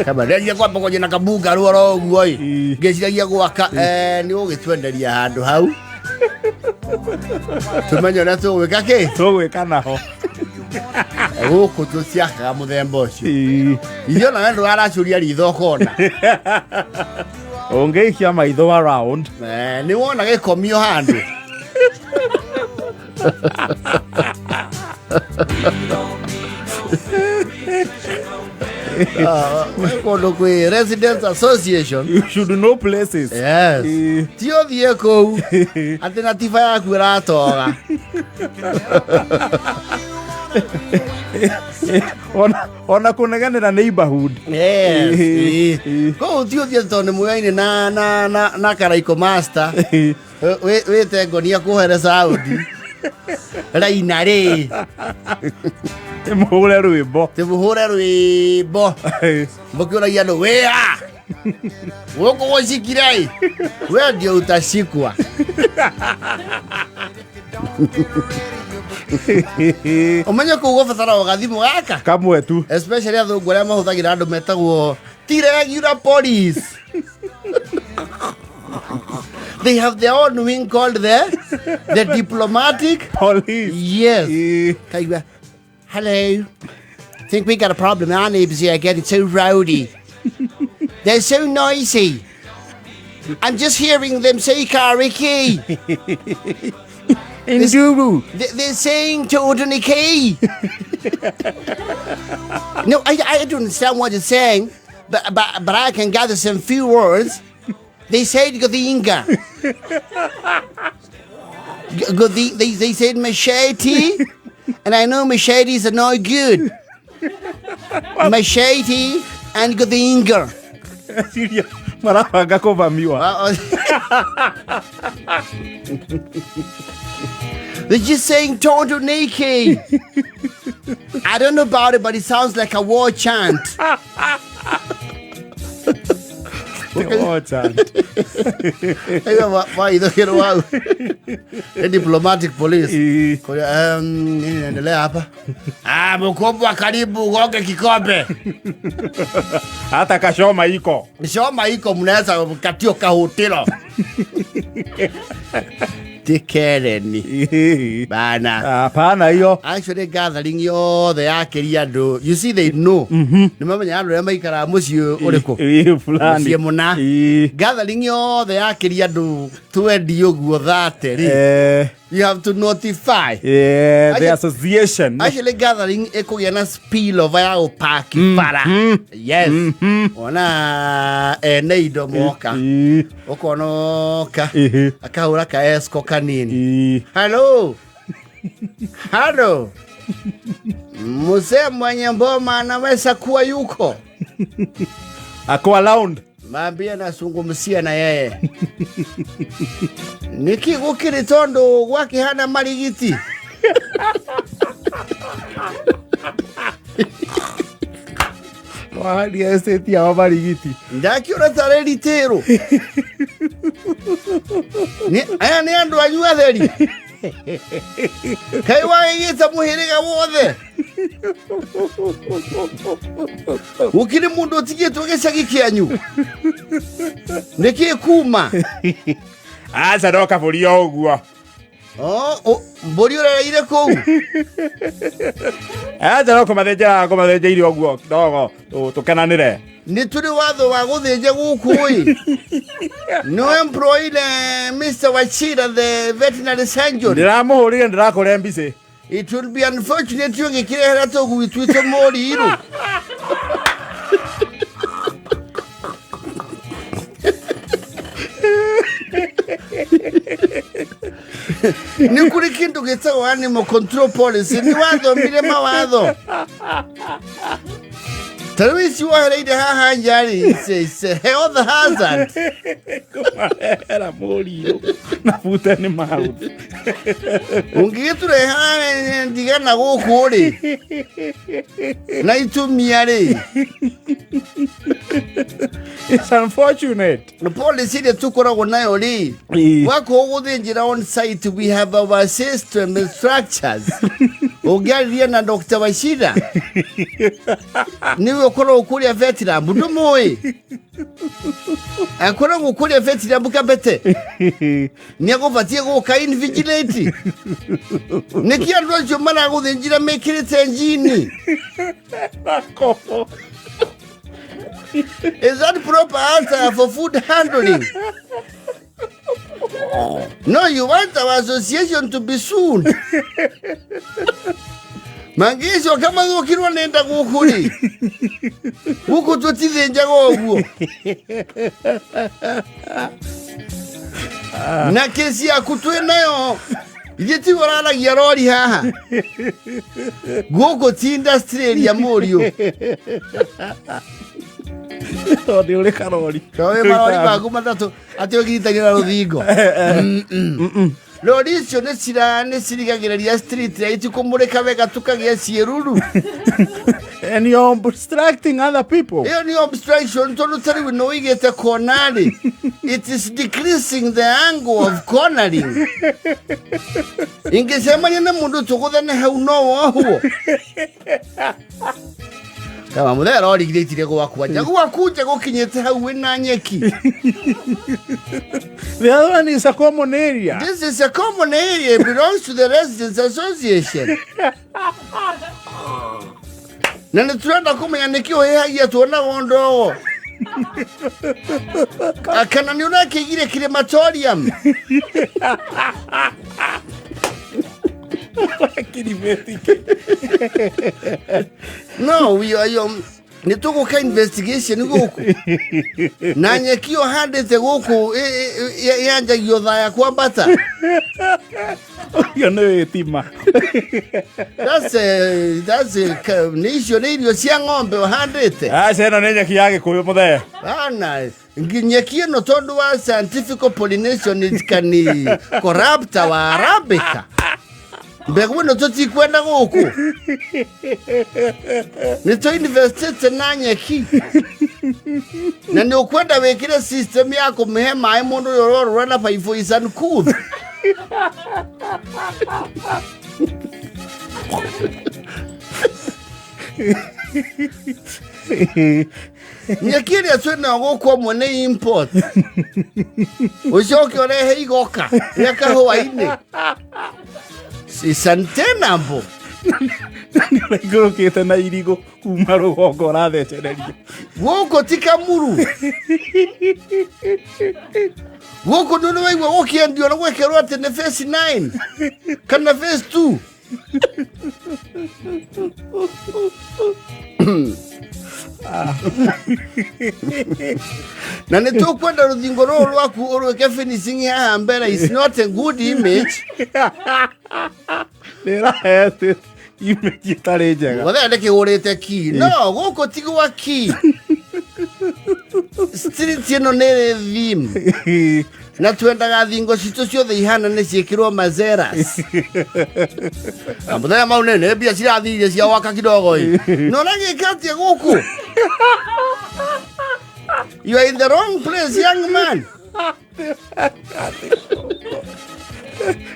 Kama nderia kwamba kwenye na kabunga ruo ũguo ĩ. Ĩ. Ngĩciragia gwaka nĩ ũgĩtwenderia handũ hau. Tũmenye ũrĩa tũgwĩka kĩ? Tũgwĩka naho. Gũkũ tũtiakaga mũthemba ũcio. Ĩ. Ithuĩ ona we ndũraracũria ritho ũkona. Ũngĩikia maitho around. Nĩ wona gĩkomio handũ. Ah, kũndũ kwĩ Residents Association. You should know places. Yes. Ĩ. Ti ũthiĩ kũu atĩ na tiba yaku ĩratoga. Ona kũnegenera neighborhood. Yes. Ĩ. Ĩ. Kũu ti ũthiĩ tondũ nĩ muoyaine na Karaiko Master. Wĩte ngonia kuohere saudi raina rĩ. Mũhũre rwĩmbo. Tĩmũhũre rwĩmbo mũkĩũragia andũ wĩa gũkũ gũcikire we ndio utashikwa. Ũmenye kũu gũbatara o gathimũ gaka kamwe tu. Especially athũngũ arĩa mahũthagĩra andũ metagwo ti regular police. They have their own wing called the diplomatic police. Yes. Ĩ. Kaigua, "Hello. Think we got a problem. Our neighbours here are getting so rowdy. They're so noisy. I'm just hearing them say Kariki. Nduru. They're saying Todoniki. No, I don't understand what they're saying, but I can gather some few words. They said Godinga. They said machete, and I know machetes are no good. Machete and Godinga." Ciria marabanga kũvamiwa. They're just saying Tonto Niki. I don't know about it, but it sounds like a war chant. War chant. Waithũkĩrwo hau nĩ diplomatic police. Ĩ. Kwa nini inaendelea hapa? Ah, mkubwa karibu ugonge kikombe. Hata kashoma iko. Shoma iko mnaweza katio kahutiro. Tikereni. Ĩ. Bana. Hapana hiyo. Actually gathering yothe yakĩria andũ, you see, they know, nĩ mamenya andũ arĩa maikaraga mũciĩ ũrĩkũ. Ĩ, fulani. Mũciĩ mũna. Ĩ. Gathering yothe yakĩria andũ 20 ũguo 30 rĩ, you have to notify the association. Actually gathering ĩkũgĩa na spillover ya ũpaki bara. Yes, ona ene indo moka, ũkona oka akahũra ka esco kanini. "Hello, hello, mzee mwenye mboma anaweza kuwa yuko?" Ako around. Mambia nasungumsia na yeye niki gukiri tondu gwakihana marigiti. Waharia estate yao marigiti. Ndakiura tarĩ ritĩrũ. Aya nĩ andũ anyu atheri kaĩ wagĩgĩta mũhĩrĩga wothe gũkĩrĩ mũndũ ũtigĩtwo gĩcagi kĩanyu nĩkĩ kuma? Aca no kabũri o ũguo. Oh, mbũri ũrereire kũu? Aca no kũmathĩnjĩra kũmathĩnjĩire ũguo ndogo tũkenanĩre. Nĩ tũrĩ watho wa gũthĩnja gũkũ ĩ no employed Mr. Wachira, the veterinary surgeon. Ndĩramũhũrire ndĩrakũre mbici. It will be unfortunate ũngĩkĩrehera tũgui twitũ mũriirũ. Nĩ kũrĩ kĩndũ gĩtagwo animal control policy. Nĩ wathomire mawatho ta rĩu ici wohereire haha nja rĩ, it's a health hazard. Marehera mũriũ na bute nĩ mouth. Ũngĩgĩtũreha ndigana gũkũ rĩ na itumia rĩ. It's unfortunate. Policy ĩrĩa tũkoragwo nayo rĩ, gwakwo gũthĩnjĩra on site, we have our system and structures. Ũngĩarĩria na Dr. Wachira, nĩwe ũkoragwo kũrĩa Vietnam, ndũmũĩ, akoragwo kũrĩa Vietnam Kabete, nĩ agũbatiĩ gũka invigilate nĩkĩ andũ acio maragũthĩnjĩra mekĩrĩte njini. Kobo. Is that proper answer for food handling? No, you want our association to be sued. Mangĩcoka mathũkirwo nĩ nda gũkũ rĩ, gũkũ tũtithĩnjaga ũguo na kesi yaku twĩ nayo, ithuĩ tiwe ũraragia rori haha, gũkũ ti industry area, mũriũ. Tondũ ũrĩ karori. Tondũ marori maku matatũ atĩ ũgitagĩra na rũthingo. Rori icio nĩ cira nĩ cirigagĩrĩria street light kũmũrĩka wega, tũkagĩa ciĩruru. And you're obstructing other people. Ĩyo nĩ obstruction, tondũ ta rĩu nĩ ũigĩte kona rĩ, it is decreasing the angle of cornering. Ingĩcemania na mũndũ tũgũthane hau, no wohwo. Kama mũthee rori githĩtire gwakwa nja, gwaku nja gũkinyĩte hau wĩna nyeki. The other one is a common area. This is a common area. It belongs to the residents association. Na nĩ tũrenda kũmenya nĩkĩ ũhĩhagia tuonaga ndogo. Kana nĩ ũrakĩigire crematorium? Kirimĩtike. No, we are nĩ tũgũka investigation gũkũ na nyeki ũhandĩte gũkũ yanjagio thaya kwambata. Ũcio nĩ wĩtima. That's a, nĩ icio nĩ irio cia ng'ombe ũhandĩte. Aca, ĩno nĩ nyeki ya gĩkũyũ, mũthee. Ana nyeki ĩno, tondũ wa scientific pollination, it can corrupt our arabica. Mbegũ ĩno tũtikwenda gũkũ, nĩ tũ investĩte na nyeki, na nĩ ũkwenda wĩkĩre system ya kũmĩhe maĩ mũndũ ũyũ ũrorũra na baibũ is uncouth. Nyeki ĩrĩa twĩnayo gũkũ amwe nĩ import, ũcoke ũrehe igoka rĩa kahũa-inĩ, is untenable. Nĩ ũraikũrũkĩte na irigũ kuma rũgongo ũrathecereria. Gũkũ ti Kamuru, gũkũ nĩ waigua gũkĩendio na gwĩkĩrwo atĩ nĩ phase 9 kana phase 2. Na nĩ tũkwenda rũthingo rũrũ rwaku ũrwĩke finishing haha mbere, is not a good image. Nĩ ĩrahete image ĩtarĩ njega. Gũthea ndĩkĩgũrĩte ki, no gũkũ ti gwa ki. Street ĩno nĩ ĩrĩ theme, na twendaga thingo citũ ciothe ihana nĩ ciĩkĩrwo mazeras. Na mũthenya mau nĩ mbia cirathirire cia gwaka kidogo ĩ, no ũragĩka atĩa gũkũ? You are in the wrong place, young man.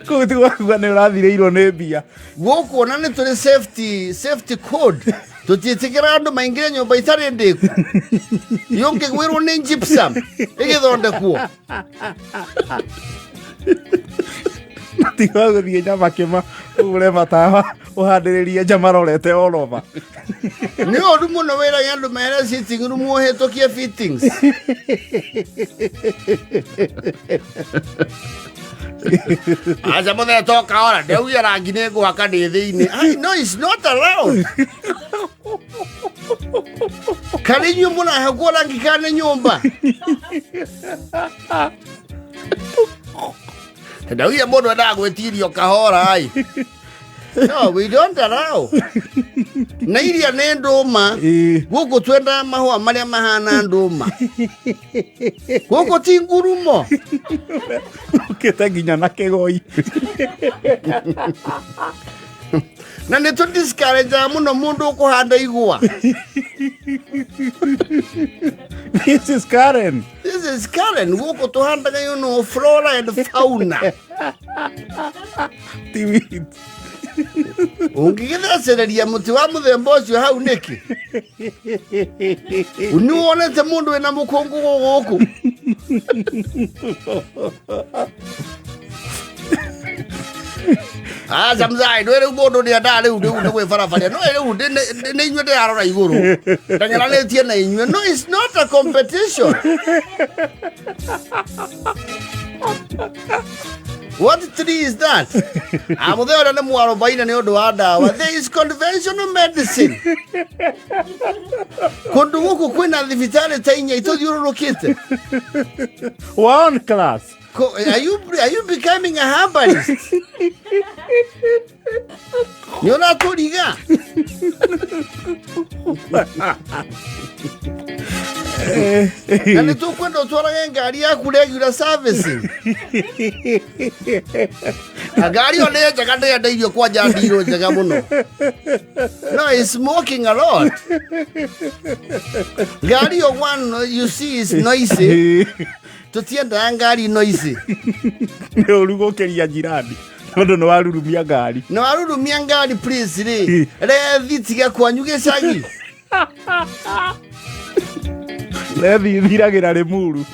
Kũu ti gwakuga nĩ ũrathirĩirwo nĩ mbia. Gũkũ ona nĩ tũrĩ safety code, tũtiĩtĩkĩra andũ maingĩre nyũmba itarĩ ndĩku, yũngĩgwĩrwo nĩ gypsum ĩgĩthondekwo. Tiga gũthiĩ Nyamakĩma ũgũre matawa ũhandĩrĩrie nja marorete all over. Nĩ ũru mũno wĩraga andũ mere sitting room ũhĩtũkie fittings. Aca mũthee, toka ora ndaugia rangi nĩ ngwaka ndĩ thĩinĩ. I no, it's not allowed. Karĩ inyuĩ mũrahakwo rangi kana nĩ nyũmba? Ndaugia mũndũ endaga gwĩtirio kahora ai. No, we don't allow. Na iria nĩ ndũma. Gũkũ twendaga mahũa marĩa mahana ndũma. Gũkũ ti ngurumo. Ũkĩte nginya na kĩgoi. Na nĩ tũ discourage mũno mũndũ ũkũhanda igwa. This is Karen. This is Karen. Gũkũ tũhandaga you know, flora and fauna. Ti weeds. Ũngĩgĩthecereria mũtĩ wa mũthemba ũcio hau nĩkĩ? Nĩ wonete mũndũ wĩna mũkũngũgũ gũkũ? Aca mzai, ndwĩ rĩu mũndũ nĩ endaga rĩu rĩu nĩ gwĩbarabaria. No rĩu nĩ inyuĩ ndĩrarora igũrũ. Ndeng'eranĩtie na inyuĩ. No, it's not a competition. What tree is that? Amuthe ũrĩa nĩ mwarobaine nĩ ũndũ wa ndawa. There is conventional medicine. Kũndũ gũkũ kwĩna thibitarĩ ta inya itũthiũrũrũkĩte. One class. Are you becoming a herbalist? Nĩ ũratũriga? Na nĩ tũkwenda ũtwarage ngari yaku regular servicing. Na ngari ĩyo nĩ njega, ndĩendeirio kwanja ndirũ njega mũno. No, it's smoking a lot. Ngari ĩyo, one you see, is noisy. Tũtiendaga ngari noisy. Nĩ ũru gũkĩria njirani tondũ nĩ warurumia ngari. Na warurumia ngari, please rĩ, rethi tiga kwanyu gĩcagi. Rethi thiragĩra Rĩmuru.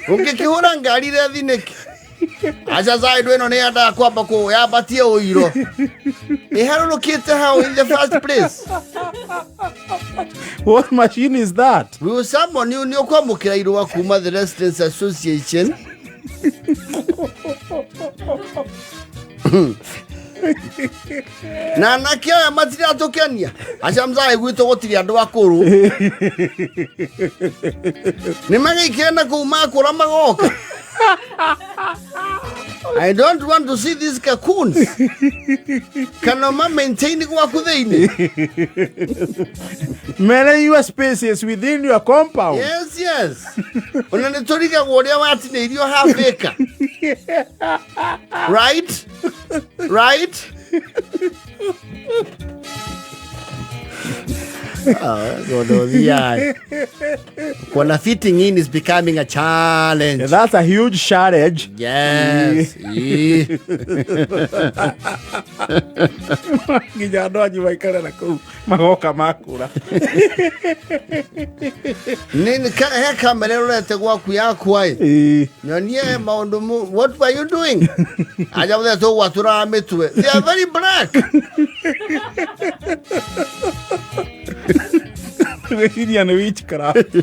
Ũngĩkĩhũra ngari rethi nĩkĩ? Aca side ĩno nĩ yendaga kwamba kũ yambatie ũiro ĩharũrũkĩte how in the first place? What machine is that? We will summon you. Nĩ ũkwamũkĩra irũa kuma the residents association. Na anake aya matiratũkenia. Aca mzae, gwitũ gũtirĩ andũ akũrũ. Nĩ magĩikire na kũu makũra magoka. I don't want to see these cocoons. Kana ma maintain gwaku thĩinĩ. Manage your spaces within your compound. Yes. Ona nĩ tũrigagwo ũrĩa watinĩirio half acre. Right? Right? Ah, godo thiaga. Kuona fitting in is becoming a challenge. That's a huge challenge. Yes. Ii. Nginya andũ anyu maikare na kũu magoka makũra. Nĩ he kamera ĩrorete gwaku yakwa ĩ. Nyonie maũndũ what were you doing? Aja mũthenya tũgwatũraga mĩtwe. They are very black. Gwĩciria nĩ witchcraft.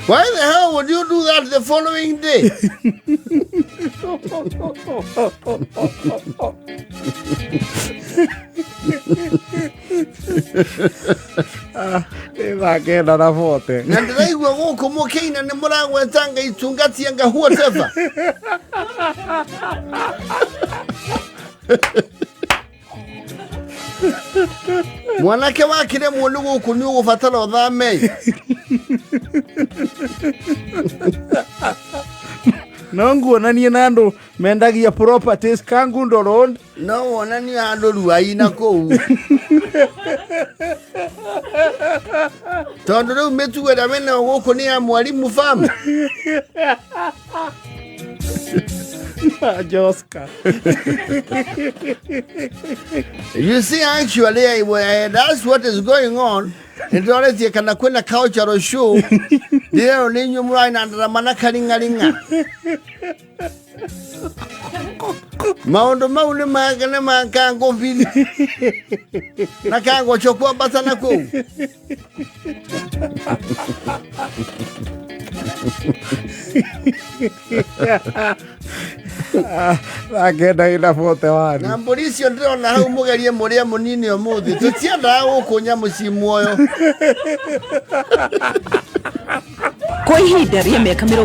Why the hell would you do that the following day? Nĩ thaa 9:40. Na ndĩraigua gũkũ mũkĩina nĩ mũragwetanga itungatia nga whatever. Mwanake wakĩremwo nĩ gũkũ nĩ ũgũbatara ũthame. No nguonanie na andũ mendagia properties Kangundo Road. No wonanie handũ ruai na kũu tondũ rĩu mĩtugo ĩrĩa wĩnayo gũkũ nĩ ya mwarimu fam. Joska. You see, actually, that's what is going on. Nĩndĩroretie kana kwĩna cultural show. Ndĩrerwo nĩ inyuĩ mũrarĩ ndarama na karing'aring'a. Maũndũ mau nĩ ma kangũbiri na kangoco kwambata na kũu. Thaa 9:41. Na mbũri icio ndĩrona hau mũgerie mũrĩe mũnini ũmũthĩ. Tũtiendaga gũkũ nyamũ ci muoyo. Kwa ihinda rĩa mĩaka 20.